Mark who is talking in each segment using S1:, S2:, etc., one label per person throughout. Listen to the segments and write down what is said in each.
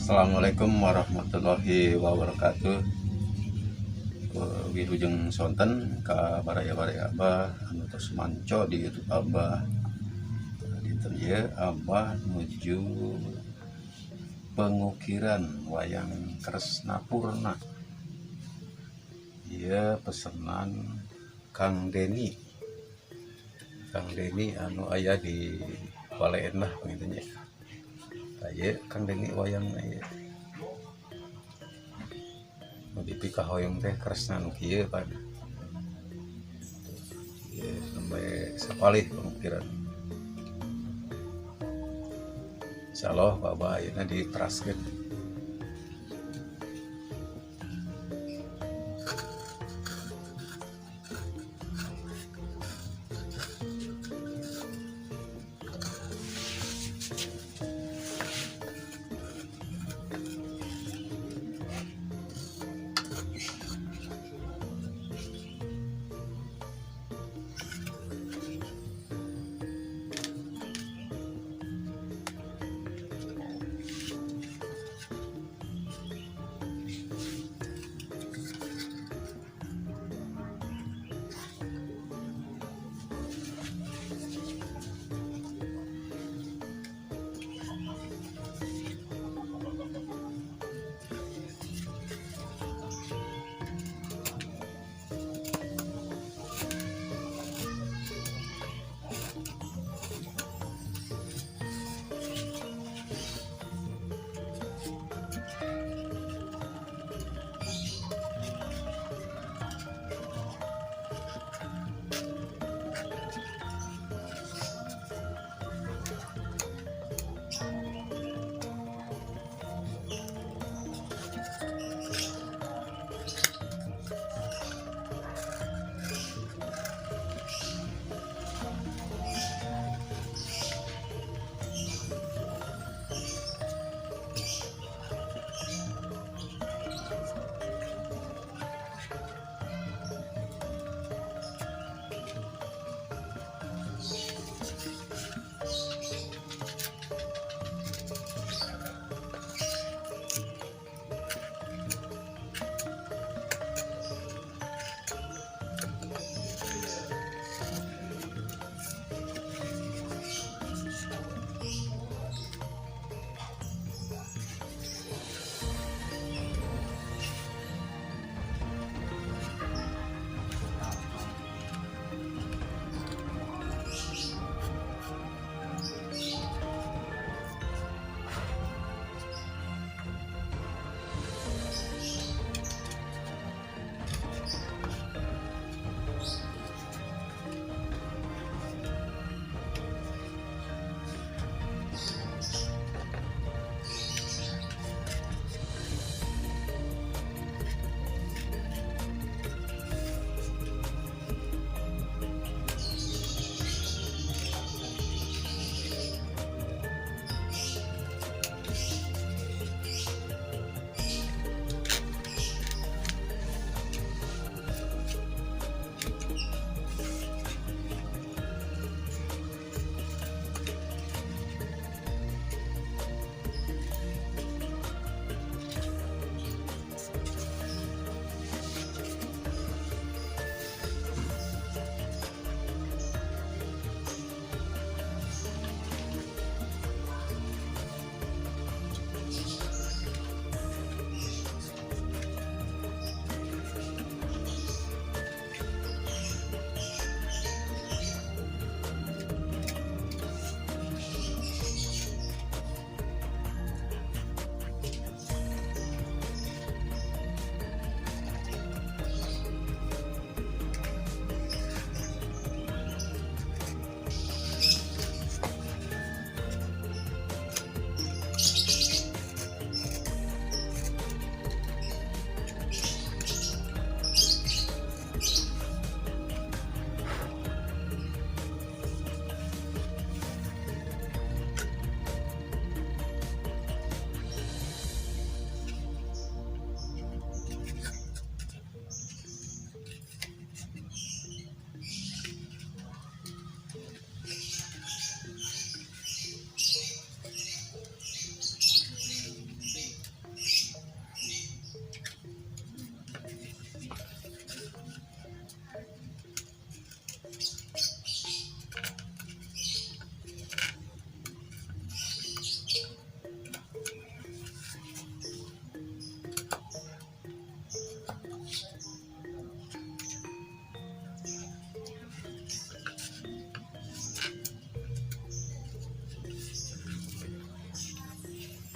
S1: Assalamualaikum warahmatullahi wabarakatuh. Wilujeng sonten ka baraya-baraya Abah anu tos manco di YouTube Abah. Dinten ieu Abah nuju pengukiran wayang Kresna Purna. Ieu pesenan Kang Deni. Kang Deni anu aya di Baleendah panginten nya. Tah, ieu Kang Deni wayangna ieu. Nu dipikahoyong teh Kresna nu kieu pan. Ieu nembe sapalih pengukiran. Insyaallah ku Abah ayeuna diteraskeun.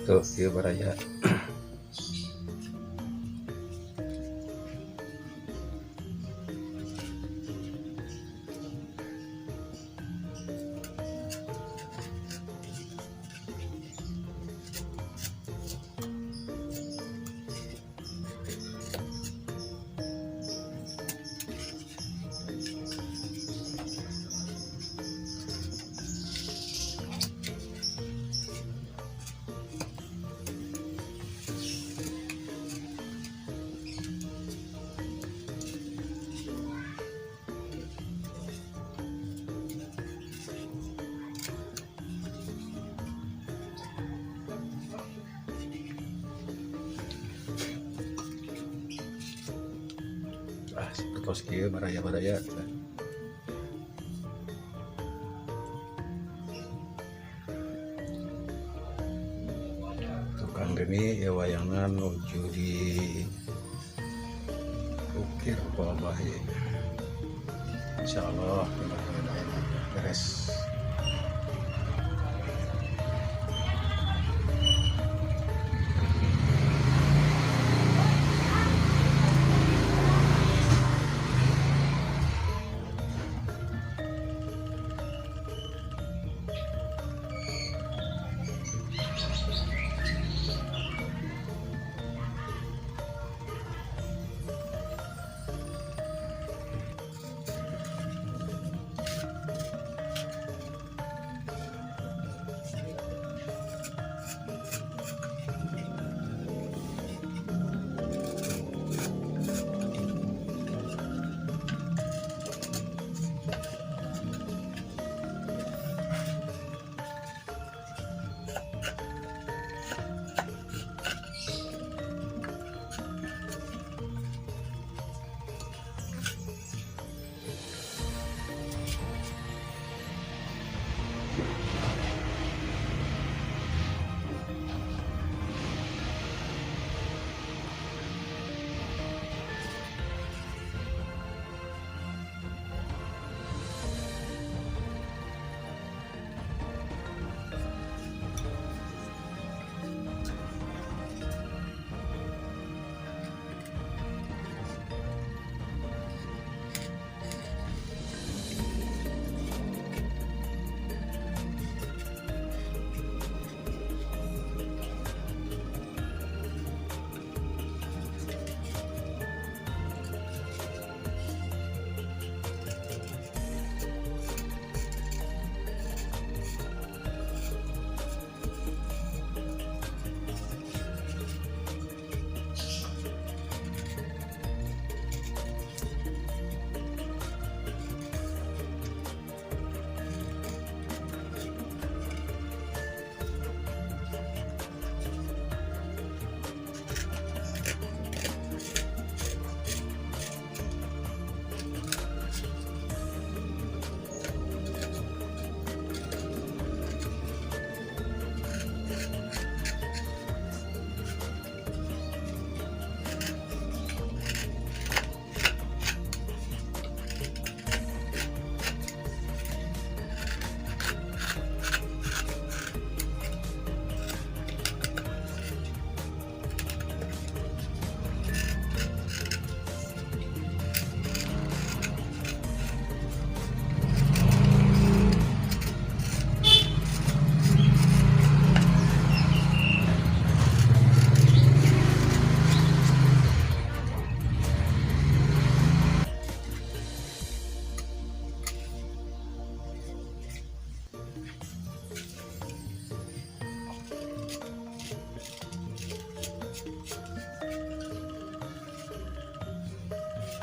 S1: Tuh ieu baraya. Tos kieu baraya-baraya. Tukang Deni ya wayangna nuju di ukir ku Abah ieu. Insyaallah beres.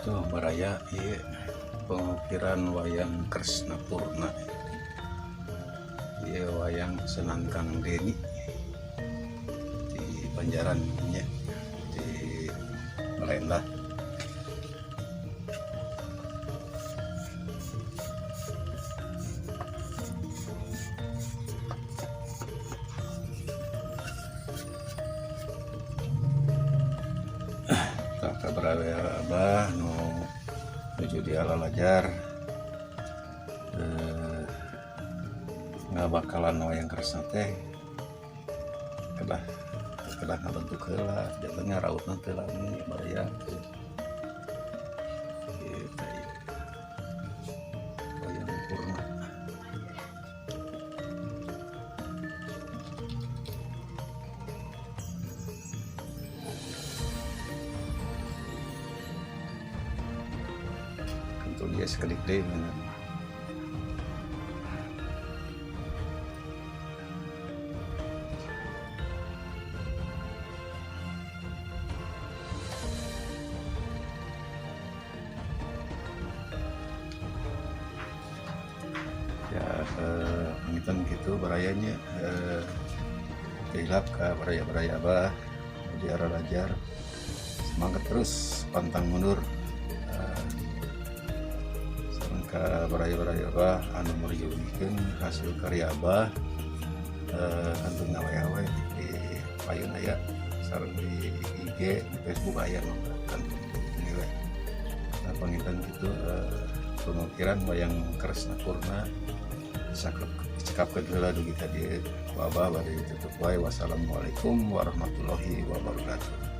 S1: Tuh baraya ieu pengukiran wayang Kresna Purna. Ieu wayang pesenan Kang Deni di Banjaran nya di Baleendah. Tah ka baraya Abah nu nuju dialalajar ngabakalan wayang Kresna teh Kedah kedah ngabentuk heula, janten ngarautna teu lami, baraya. Gitu ieu. Wayang Purna. Kantun ieu sakedik deui meunang. Ya, panginten kitu, baraya nya. Teu hilap ka baraya-baraya Abah di aralajar, semangat terus, pantang mundur. Sareng ka baraya-baraya Abah anu meryogikeun hasil karya Abah, kantun ngawe-awe di payun aya, sareng di IG, di Facebook aya, mangga kantun nilai. Nah, panginten kitu pengukiran wayang Kresna Purna dicekapkeun heula dugi ka dieu ku Abah, bari ditutup wae. Wassalamualaikum warahmatullahi wabarakatuh.